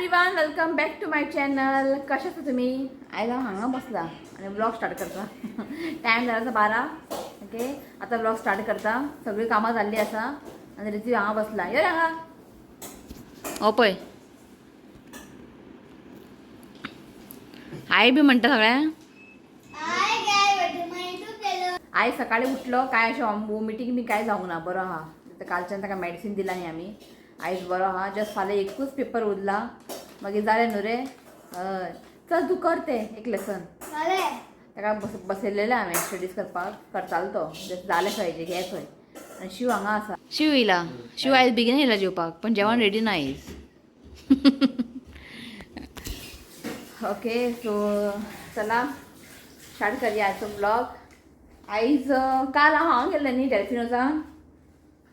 Everyone, welcome back to my channel. कशें आसा तुमी? आयज हांव हांगा बसला आनी ब्लॉग स्टार्ट करता. टायम जाला आसा 12. ओके, आतां ब्लॉग स्टार्ट करता. सगळीं कामां जाल्लीं आसा आनी रिती हांगा बसला. यो रे हांगा. हो पळय, आई बी म्हणटा सगळ्यांक. आयज सकाळी उठलो काय अशें वॉमिटींग बी काय जावंक ना, बरो आहा. कालच्यान ताका मेडिसीन दिला न्ही आमी. आयज बरो आहा. जस्ट फाल्यां एकूच पेपर उरला, मागीर जालें न्हू रे. हय, चल तूं कर तें एक लेसन. ताका बसयलेलें हांवें स्टडीज करपाक, करतालो तो. जस्ट जालें खंय हेजें, घे खंय. आनी शिव हांगा आसा. शिव येयला. शिव आयज बेगीन येयला जेवपाक, पण जेवण रेडी ना आयज. ओके, सो चला स्टार्ट करया आजचो ब्लॉग. आयज काल हांव गेल्लें न्ही डेल्फिनोजान,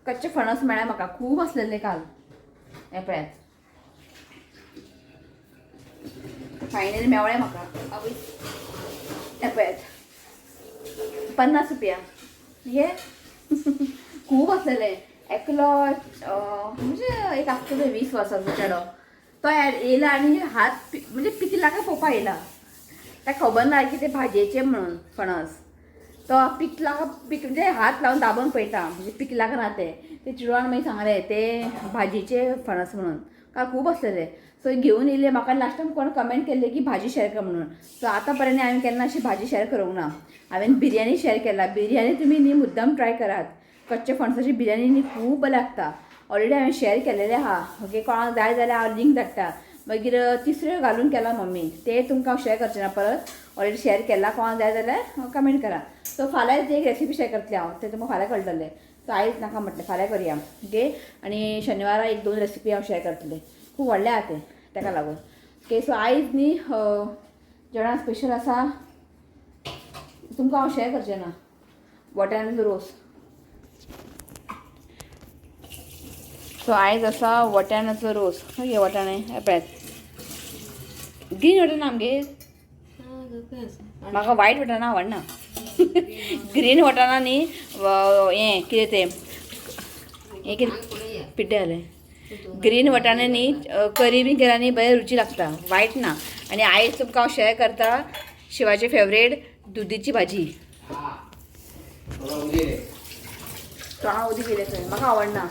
कच्चे फणस मेळ्ळे म्हाका, खूब आसलेले काल. हें पळयात, फायनली मेवळे म्हाका. आवय, हें पळयात, 50 रुपया हे. खूब आसलेले. एकलो म्हणजे एक आसतलो 20 वर्सांचो चेडो, तो येयला आनी हात म्हणजे पिकला काय पळोवपाक येयला. ताका खबर ना की ते भाजयेचे म्हणून फणस. तो पिकला पीक म्हणजे हात लावन दाबून पळयता, म्हणजे पिकला का ना ते. ते चेडवान मागीर सांगलें ते भाजयेचे फणस म्हणून. काल खूब आसलेले. सो घेवन येयले म्हाका. लास्ट टायम कोण कमेंट केल्ले की भाजी शेअर कर म्हणून. सो आतां पर्यंत हांवें केन्ना अशी भाजी शेअर करूंक ना. हांवें बिरयानी शेअर केला. बिरयानी तुमी न्ही मुद्दम ट्राय करात. कच्चे फणसाची बिरयानी न्ही खूब बरी लागता. ऑलरेडी हांवें शेअर केलेलें आहा. ओके, कोणाक जाय जाल्यार हांव लिंक धाडटा. मागीर तिसऱ्यो घालून केला मम्मी, ते तुमकां हांव शेअर करचें ना परत, ऑलरेडी शेअर केला. कोणाक जाय जाल्यार कमेंट करा. सो फाल्यां एक रेसिपी शेअर करतलें हांव, तें तुमकां फाल्यां कळटलें. सो आयज नाका म्हटलें, फाल्यां करया. ओके, आनी शनिवारा एक दोन रेसिपी हांव शेअर करतलें. खूब व्हडलें आहा तें, ताका लागून. ओके, सो आयज न्ही जेवणाक स्पेशल आसा, तुमकां हांव शेअर करचें ना, वटाण्याचो रोस. सो आयज आसा वटाण्याचो रोस. हे वटाणे हे पळयात, ग्रीन वटाणा आमगेर. म्हाका वायट वटाणा आवडना. ग्रीन वटाणा न्ही हें कितें तें, हें कितें पिड्डे जालें. ग्रीन वटाणे न्ही करी बी केला न्ही, बरें रुची लागता, वायट ना. आनी आयज तुमकां हांव शेअर करता शिवाची फेवरेट दुदीची भाजी. तोंडा उदीक येयलें खंय. म्हाका आवडना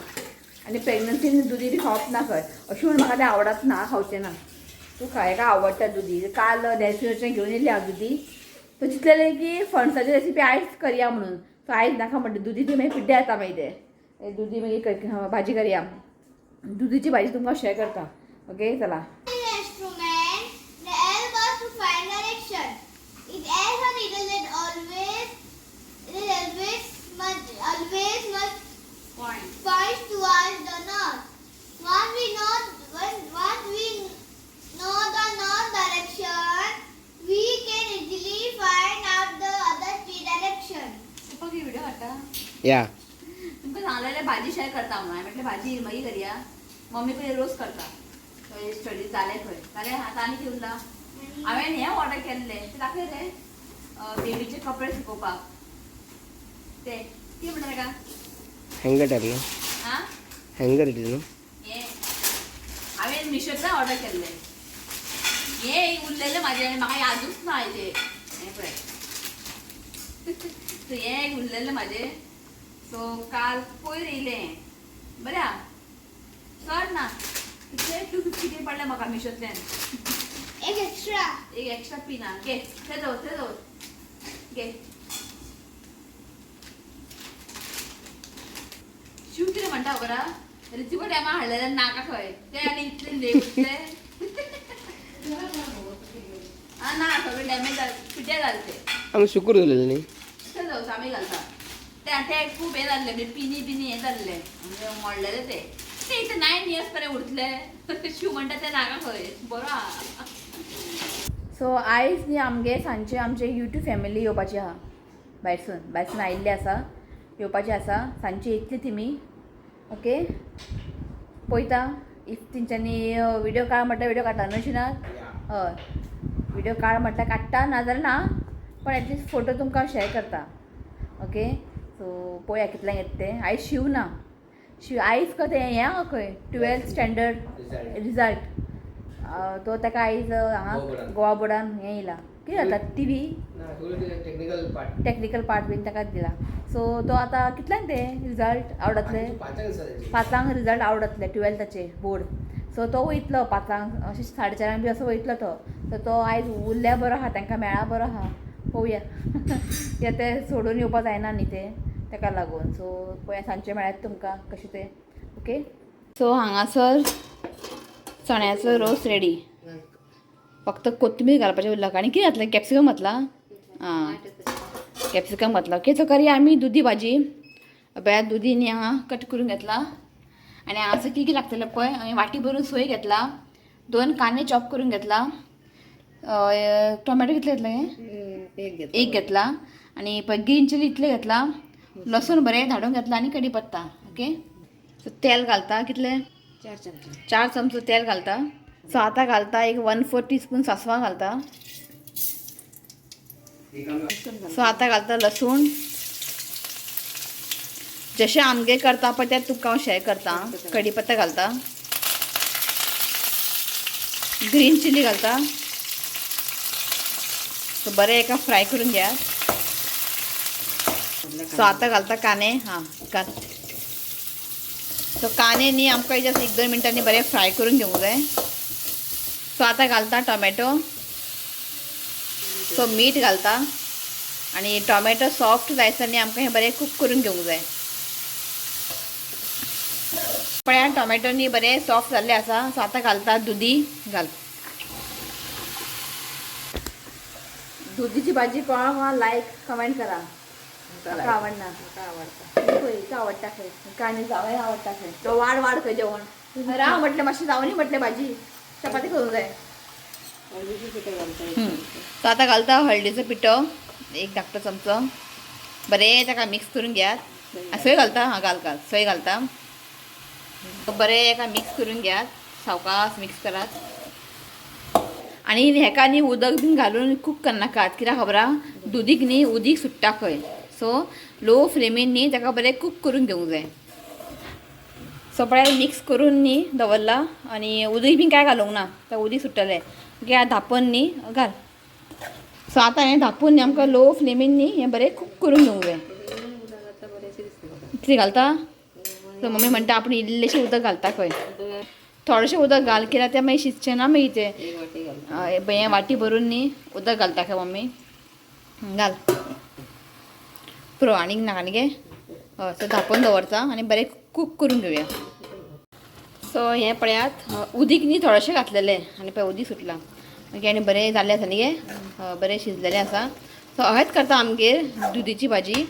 आनी प्रेग्नन्सीन दुदी बी खावप ना खंय, अशें म्हणून म्हाका तें आवडत ना, खावचें ना. तूं खाय, का आवडटा दुदी. काल डेल्फिनोच्यान घेवन येयली हांव दुदी. तो चिंतलेलें की फणसाची रेसिपी आयज करया म्हणून. सो आयज नाका म्हणटा, दुदी ती मागीर पिड्ड्यार जाता. मागीर ते दुदी मागीर भाजी करया. दुदीची भाजी तुमकां शेअर करता. ओके, चला. Instrument, the L was to find direction. It has a needle that always, it always must, always must point towards the north. Once we know, when, once we know the north direction, we can easily find out the other three direction. Video हाडटा. या. तुमकां सांगलेलें भाजी share करता म्हणून. हांवें म्हटलें भाजी मागीर करया, मम्मी पयलीं रोस करता. थंय स्टडी जालें खंय, जालें. आतां आनी कितें उरलां? हांवें हें ऑर्डर केल्लें तें दाखय रे, बेबीचे कपडे सुकोवपाक ते कितें म्हणटा ताका? हँगर टायप न्हू. आं, हँगर it न्हू. हें हांवें मिशोंतल्यान ऑर्डर केल्लें. हें एक उरलेलें म्हाजें आनी म्हाका यादूच ना आयजें. हें पळय, सो हें एक उरलेलें म्हाजें. सो काल पयर येयलें, बरें आहा, चड ना, कितले 250 कितें पडलें म्हाका मिशोंतल्यान. एक extra. एक एक्स्ट्रा पिन आहा. घे, थंय दवर, थंय दवर, घे. शिव कितें म्हणटा खबर आहा? रितिको टायमा हाडलेलें नाका खंय तें, आनी इतलें लेट उरलें. आं ना, सगळें डॅमेज जालें, पिड्ड्यार जालें तें. आमी सुकूर दवरलेलें न्ही. थंय दवर, आमी घालता तें. तें खूब हें जाल्लें, म्हणजे पिनी पिनी हें जाल्लें, म्हणजे मोडलेलें तें. तें इतलें 9 इयर्स पर्यंत उरतलें. शिव म्हणटा तें नाका खंय, बरो आहा. सो आयज न्ही आमगे सांजचे आमचे यूट्यूब फॅमिली येवपाची आहा भायरसून, भायरसून आयिल्ली आसा, येवपाची आसा सांजची येतली तिमी. ओके, पळयता if तेंच्यांनी व्हिडियो काड म्हटल्यार व्हिडियो काडटा न्हू शिनात. हय, व्हिडियो काड म्हटल्यार काडटा, नाजाल्यार ना, पण एटलिस्ट फोटो तुमकां शेअर करता. ओके, सो पळोवया कितल्यांक येता तें. आयज शिव ना, शिव आयज कतें हें आहा खंय 12th standard result. तो ताका आयज हांगा गोवा बोर्डान हें येयला कितें जाता TV technical part, technical part बीन ताका दिला. सो तो आतां कितल्यांक ते रिजल्ट आवट जातले? 5 रिजल्ट आवट जातले 12थाचे बोर्ड. सो तो वयतलो 5 अशें 4:30 बी असो वयतलो तो. सो तो आयज उरल्या बरो आहा, तांकां मेळ्ळा बरो आहा, पळोवया. कित्याक ते सोडून येवपा जायना न्ही ते, ताका लागून. सो पळोवया सांजचे मेळ्ळ्यात तुमकां कशें ते. ओके, सो हांगासर चण्याचो रोस रेडी, फक्त कोथमीर घालपाचें उरला. आनी कितें घातलें? कॅप्सिकम घातला. आं, कॅप्सिकम घातला. ओके, सो करया आमी दुदी भाजी. पळयात दुदी न्ही हांगा कट करून घेतला. आनी हांगासर कितें कितें लागतलें पळय, हांवें वाटी भरून सोय घेतला, 2 कांदे चॉप करून घेतला, टोमॅटो कितले घेतले? एक घेतला. आनी पळय ग्रीन चिली इतले घेतला, लसूण बरें धाडून घेतला आनी कढीपत्ता. ओके, सो तेल घालता कितले? 4 चमचे. 4 चमचो तेल घालता. सो आतां घालता एक 1/4 टीस्पून सासवां घालता. सो आतां घालता लसूण. जशें आमगे करता पळय तें तुमकां हांव शेअर करता. कढीपत्ता घालता, ग्रीन चिली घालता. सो बरें एका फ्राय करून घ्या. सो आतां घालता कांदे. हां घाल. सो कांदे न्ही आमकां जस्ट 1-2 मिनटांनी बरें फ्राय करून घेवंक जाय. सो आतां घालता टोमॅटो. सो मीठ घालता आनी टोमॅटो सॉफ्ट जायसर न्ही आमकां हें बरें कूक करून घेवंक जाय. पळया टोमॅटो न्ही बरें सॉफ्ट जाल्लें आसा. सो आतां घालता दुदी. घाल दुदीची भाजी. कोणा कोणा लायक कमेंट करा. म्हाका आवडना. खंय आवडटा खंय कांदे जावंय आवडटा खंय. तो वाड वाड खंय जेवण राव म्हटलें, मातशें जावनी म्हटलें, भाजी चपाती करूंक जाय. सो आतां घालता हळदीचो पिठो 1 धाकटो चमचो. बरें ताका मिक्स करून घेयात. सोय घालता. हां घाल घाल सोय घालता. बरें एका मिक्स करून घेयात, सावकाश मिक्स करात. आनी हेका न्ही उदक बीन घालून कूक करनाकात, कित्याक खबर आहा दुदीक न्ही उदीक सुट्टा खंय. सो लो फ्लेमीन न्ही ताका बरें कूक करून घेवंक जाय. सो पळयात मिक्स करून न्ही दवरला आनी उदीक बीन कांय घालूंक ना, तें उदीक सुट्टलें. ओके, आतां धांपून न्ही घाल. सो आतां हें धांपून न्ही आमकां लो फ्लेमीन न्ही हें बरें कूक करून घेवंक जाय. कितें घालता? सो मम्मी म्हणटा आपूण इल्लेशें उदक घालता खंय. थोडेशें उदक घाल, कित्याक तें मागीर शिजचें ना मागीर तें. हें वाटी भरून न्ही उदक घालता खंय मम्मी. घाल पुरो, आनीक नाका न्ही गे. हय, सो धांपून दवरता आनी बरें कूक करून घेवया. सो हें पळयात उदीक न्ही थोडेशें घातलेलें आनी पळय उदीक सुटलां. ओके, आनी बरें जाल्लें आसा न्ही गे, बरें शिजलेलें आसा. सो अहेंच करता आमगेर दुदीची भाजी.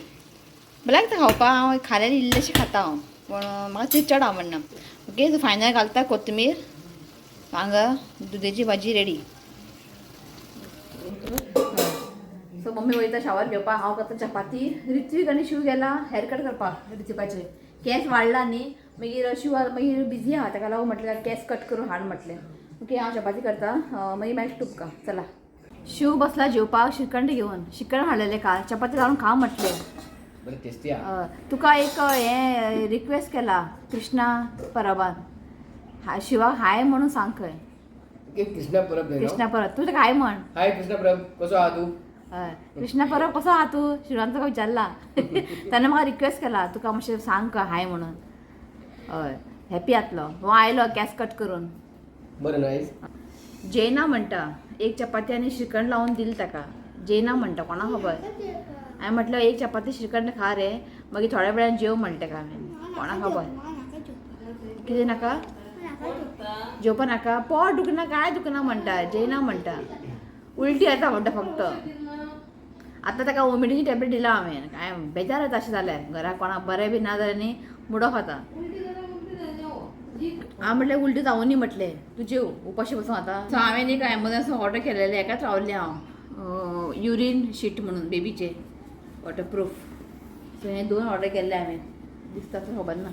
बरें लागता खावपाक. हांव खाल्यार इल्लेशें खाता हांव, पूण म्हाका ती चड आवडना. ओके, सो फायनल घालता कोथमीर. हांगा दुदीची भाजी रेडी. सो मम्मी वयता शावर घेवपाक, हांव करता चपाती. ऋत्वीक आनी शिव गेला हेअरकट करपाक. ऋत्विकाचे केंस वाडला न्ही, मागीर शिव मागीर बिजी आहा, ताका लागून म्हटलें केंस कट करून हाड म्हटलें. ओके, हांव चपाती करता, मागीर मेळटा तुमकां. चला, शिव बसला जेवपाक श्रीखंड घेवन. श्रीखंड हाडलेलें काल, चपाती घालून खा म्हटलें. बरें टेस्टी आहा. तुका एक हें रिक्वेस्ट केला कृष्णा परबान, शिवाक हाय म्हणून सांग खंय. कृष्णा परब. कृष्णा परब, तूं ताका हाय म्हण. हाय कृष्णा परब, कसो आहा तूं? हय, कृष्णा परब कसो आहा तूं? शिवान तुका विचारला, ताणें म्हाका रिक्वेस्ट केला तुका मातशें सांग खंय हाय म्हणून. हय, हॅपी जातलो. हो आयलो केंस कट करून. बरें नायस. जेना म्हणटा 1 चपाती आनी श्रीखंड लावन दिली ताका. जेना म्हणटा, कोणाक खबर. हांवें म्हटलें 1 चपाती श्रीखंड खा रे, मागीर थोड्या वेळान जेव म्हणटा ताका हांवें. कोणाक खबर. कितें नाका जेवपा नाका, पोट दुखना काय दुखना म्हणटा, जेना म्हणटा, उलटी येता म्हणटा फक्त. आतां ताका वॉमिटींगची टॅबलेट दिला हांवें. काय बेजार येता अशें जाल्यार, घरा कोणाक बरें बी ना जाल्यार न्ही मुडो खाता. हांव म्हटलें उलटी जावं न्ही म्हटलें, तूं जेव उपाशी बसून आतां. सो हांवें न्ही काय एमेझॉन ऑर्डर केलेलें, एकाच रावलें हांव युरीन शीट म्हणून बेबीचे वॉटरप्रूफ. सो हें 2 ऑर्डर केल्लें हांवें, दिसता खबर ना.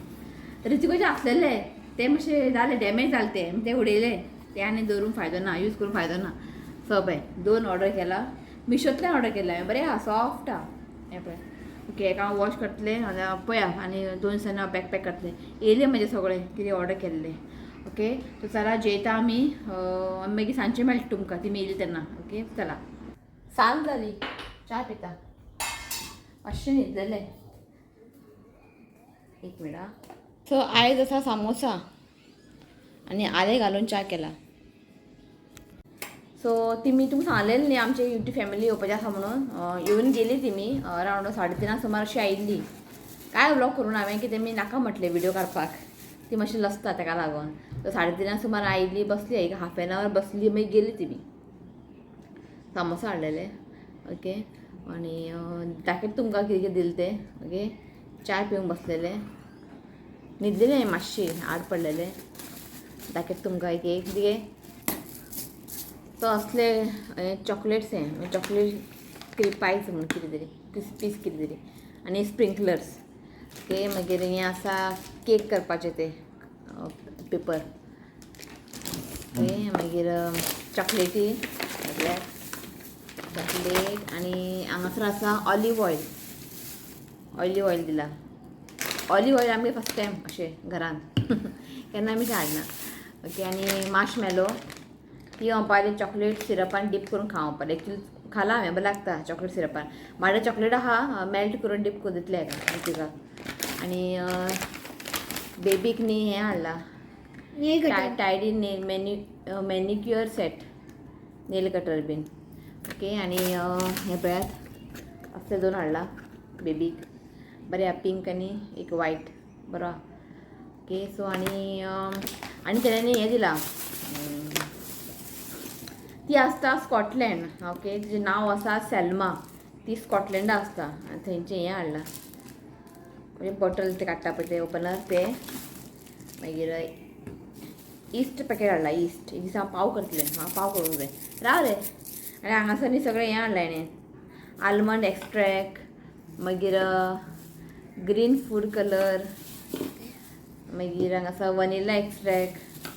ऋतिकाचे आसलेले ते मातशे जाले डॅमेज जाले ते, ते उडयले ते आनी दवरून फायदो ना, यूज करून फायदो ना. सो पळय 2 ऑर्डर केला, मिशोंतल्यान ऑर्डर केला हांवें. बरें आहा, सॉफ्ट आहा. हें पळय. ओके, एका हांव वॉश करतलें आनी पळया, आनी 2 दिसांनी हांव बॅक पॅक करतलें. येयलें म्हजें सगळें कितें ऑर्डर केल्लें. ओके सो चला जेयता आमी, मागीर सांजचे मेळटा तुमकां ती येयली तेन्ना. ओके चला, सांज जाली, च्या पिता, मातशें न्हिदलेलें. एक मिनट. सो आयज आसा सामोसा आनी आलें घालून च्या केला. सो तिमी तुमकां सांगलेलें न्ही आमचे युट्यूब फॅमिली येवपाची आसा म्हणून, येवन गेली तिमी अरावंड 3:30 सुमार अशी आयिल्ली. काय व्लॉग करूं हांवें की तेमी नाका म्हटलें व्हिडियो काडपाक, ती मातशी लजता तेका लागून. सो 3:30 सुमार आयिल्ली, बसली एक हाफ एन our बसली, मागीर गेली तिमी. सामोसा हाडलेले. ओके आनी दाखयता तुमकां कितें कितें दिलें तें. ओके च्या पिवंक बसलेले, न्हिदलेले मातशी आड पडलेले. दाखयता तुमकां एक एक कितें. तो असले चॉकलेट्स हे चॉकलेट कितें पायस म्हणून कितें तरी क्रिस्पीस कितें तरी आनी स्प्रिंकलर्स. ओके मागीर हें आसा केक करपाचें तें पेपर. ओके मागीर चॉकलेटी सगळ्याक चॉकलेट. आनी हांगासर आसा ऑलीव ऑयल, ऑलीव ऑयल दिला. ऑलीव ऑयल आमगे फर्स्ट टायम अशें घरान, केन्ना आमी हाडना. ओके आनी माशमेलो ती म्हणपाक चॉकलेट सिरपान डीप करून खावपाक. एक्चुली खाला हांवें, बरें लागता चॉकलेट सिरपान. म्हाजे चॉकलेट आहा मेल्ट करून डीप करून दितले हेका तिका. आनी बेबीक न्ही हें हाडलां tidy nail manicure set, nail cutter बीन. ओके आनी हें पळयात असले दोन हाडला बेबीक, बरें आहा, पिंक आनी एक वायट, बरो आहा. ओके सो आनी आनी तेणें हें दिलां, ती आसता स्कॉटलँड. ओके तिजें नांव आसा सेल्मा, ती स्कॉटलँडा आसता आनी थंयचें हें हाडलां, म्हणजे बॉटल ते काडटा पळय ते ओपनर ते. मागीर इस्ट पॅकेट हाडला, इस्ट एक दीस हांव पाव करतलें, म्हाका पाव करूंक जाय. राव रे. आनी हांगासर न्ही सगळें हें हाडलां हेणें, आलमंड एक्स्ट्रेक्ट, मागीर ग्रीन फूड कलर, मागीर हांगासर वनिला एक्स्ट्रेक्ट,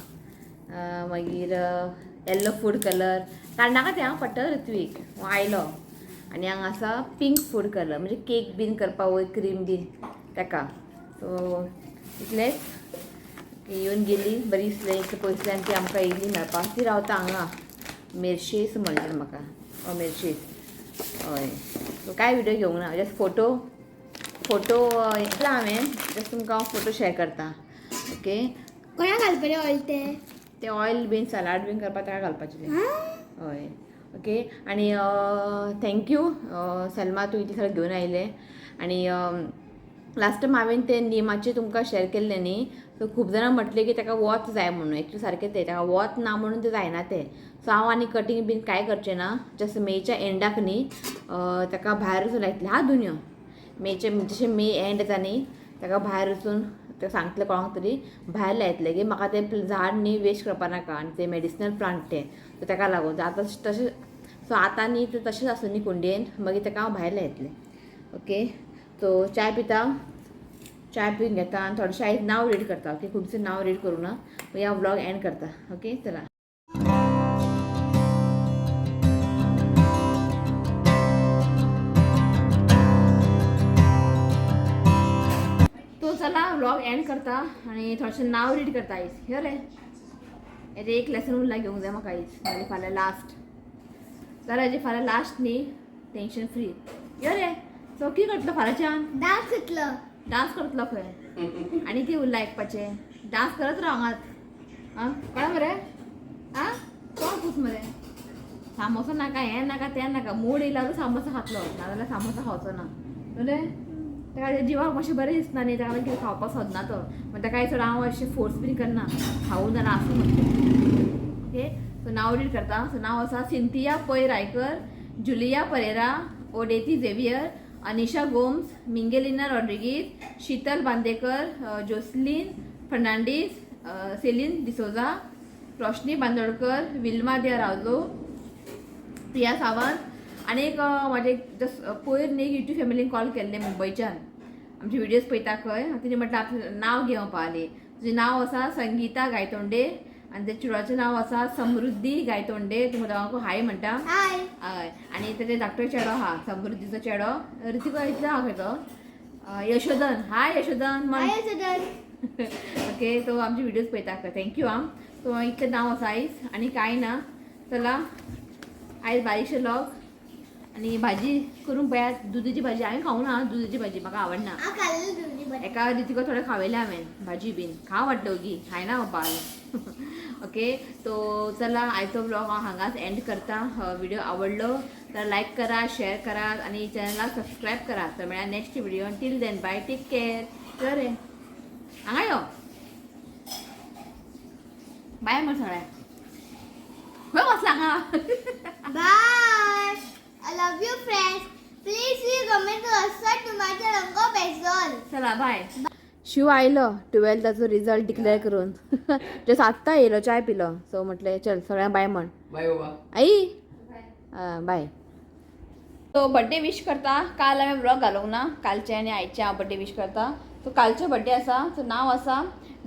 मागीर येल्लो फूड कलर. काडनाका तें हांव पडटलो ऋत्वीक आयलो. आनी हांगा आसा पिंक फूड कलर, म्हणजे केक बीन करपाक वयर क्रीम बीन तेका. सो इतलेंच. येवन गेली, बरी दिसलें इतलें पयसल्यान ती आमकां येयली मेळपाक. ती रावता हांगा मेर्शेस म्हणलें म्हाका, हय मेर्शेस हय. सो कांय व्हिडियो घेवंक ना, जस्ट फोटो फोटो येतला हांवें, जस्ट तुमकां हांव फोटो शेअर करता. ओके कोणा घालपाचें ऑयल तें? तें ऑयल बीन सलाड बीन करपाक ताका घालपाचें तें. हय ओके आनी thank you Salma, तूं इतलें सगळें घेवन आयलें. आनी लास्ट टायम हांवें तें निमाचें तुमकां शेअर केल्लें न्ही, सो खूब जाणां म्हटलें की ताका वत जाय म्हणून. एक्चुली सारकें तें ताका वत ना म्हणून तें जायना तें. सो हांव आनी कटींग बीन कांय करचें ना, जस्ट मेच्या एंडाक न्ही ताका भायर वचून लायतलें. हा दोन्यो मेचे जशें मे एंड येता न्ही ताका भायर वचून तें सांगतलें कोणाक तरी भायर लायतलें की म्हाका तें झाड न्ही वेस्ट करपा नाका आनी तें मेडिसिनल प्लांट तें, सो ताका लागून आतां तशें. सो आतां न्ही तें तशेंच आसूं न्ही कुंडयेन, मागीर ताका हांव भायर लायतलें. ओके सो चाय पिता, चाय पिवन घेता आनी थोडेशें आयज नांव रीड करता. ओके खुबशें नांव रीड करूं ना, मागीर हांव व्लॉग एंड करता. ओके चला. तो चला व्लॉग एंड करता आनी थोडेशें नांव रीड करता आयज. हे रे हेजें एक लेसन उरला घेवंक जाय म्हाका आयज, नाल्यार फाल्यां लास्ट. जाल्यार हेजें फाल्यां लास्ट न्ही, टेंशन फ्री. यो रे सो कितें करतलो फाल्यांच्यान? डान्स करतलो. डान्स करतलो खंय? आनी कितें उरलां आयकपाचें? डान्स करत राव हांगात. आं कळ्ळें मरे? आं कोण पूस मरे? सामोसा नाका, हें नाका, तें नाका, मूड येयल्यारूच सामोसा खातलो, नाजाल्यार सामोसा खावचो ना. कळ्ळें? ताका जिवाक मातशें बरें दिसना न्ही, ताका कितें खावपाक सोदना तो, मागीर ताका चड हांव अशें फोर्स बीन करना, खावूं जाल्यार आसूं म्हणटा. ओके सो नांव रीड करता. सो नांव आसा सिंथिया पै रायकर, जुलिया परेरा, ओडेती झेवियर, अनिशा गोम्स, मिंगेलिना रॉड्रिगीज, शीतल बांदेकर, जोसलीन फर्नांडीस, सेलीन डिसोजा, रोशनी बांदोडकर, विल्मा दे रावलो, प्रिया सावंत. आनी एक म्हाजे जस्ट पयर न्ही युट्यूब फॅमिलीन कॉल केल्ले मुंबयच्यान, आमचे व्हिडियोज पळयता खंय. तिणें म्हटलें आपलें नांव घेवपा आली. तुजें नांव आसा संगीता गायतोंडे आनी त्या चेडवाचें नांव आसा समृद्धी गायतोंडे. तुमकां दोगांकूय हाय म्हणटा. हाय. हय. आनी तेजे धाकटो चेडो आहा, समृद्धीचो चेडो, ऋतिका इतलो आहा खंय तो, यशोधन. हाय यशोधन. हाय यशोधन. ओके, सो आमचे व्हिडिओज पळयता. Thank you. आं, सो इतलें नांव आसा आयज आनी कांय ना. चला, आयज बारीकशें व्लॉग आनी भाजी करून पळयात. दुदीची भाजी हांवें खावंक ना. दुदीची भाजी म्हाका आवडना. हांव खाल्लें दुदी बरें. एका रितीको थोडें खावेलें हांवें, भाजी बीन खाव वाटलो ओगी खायना बाबा. ओके, तो चला, आयचो व्लॉग हांव हांगाच एंड करता. व्हिडिओ आवडलो तर लायक करा, शेअर करात आणि चॅनलाक सबस्क्राईब करा. तर मेळ्या next video. Till then, bye, take care. यो रे, हांगा यो, बाय म्हण सगळ्यांक. खंय बसला हांगा? Bye. I love you, friends. Please you comment to रंगो बेजॉल. चला, बाय. शिव आयलो टुवेल्थाचो रिझल्ट डिक्लेअर करून. जस्ट आत्तां येयलो, चाय पिलो. सो म्हटलें चल, सगळ्यांक बाय म्हण. बाय बाबा. आई, बाय. तो बड्डे विश करता. काल हांवें व्लॉग घालूंक ना. कालचे आनी आयचे हांव बड्डे विश करता. सो कालचो बड्डे आसा, सो नांव आसा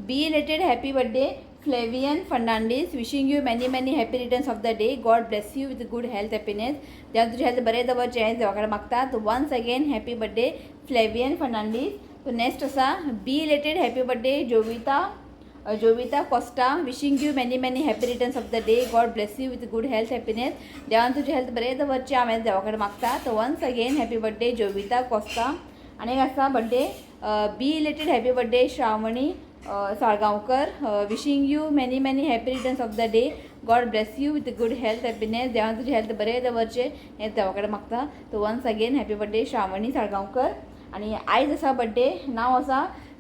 belated happy birthday Flavian Fernandes. Wishing you many many happy returns of the day. God bless you with good health, happiness. देवा तुजें हेल्थ बरें दवरचें हें देवा कडेन मागतात. Once again, happy birthday, Flavian Fernandes. So next आसा belated happy birthday Jovita Costa. Wishing you many many happy returns of the day. God bless you with good health, happiness. देवान तुजें हेल्थ बरें दवरचें हांवें देवा कडेन मागता. So once again, happy birthday, Jovita Costa. आनी एक आसा birthday, belated happy birthday Shravani Salgaonkar. Wishing you many many happy returns of the day. God bless you with good health, happiness. देवान तुजें हेल्थ बरें दवरचें हें देवा कडेन मागता. So once again, happy birthday, Shravani Salgaonkar. आनी आयज आसा बड्डे, नांव आसा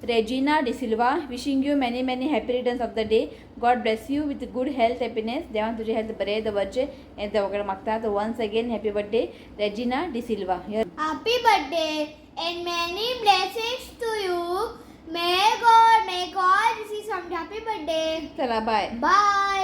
Regina D'Silva. Wishing you many many happy returns of the day. God bless you with good health, happiness. देवान तुजें हेल्थ बरें दवरचें हें देवा कडेन मागता. So once again, happy birthday, Regina D'Silva. Happy birthday and many blessings to you. May God receive some happy birthday. चला, बाय. Bye.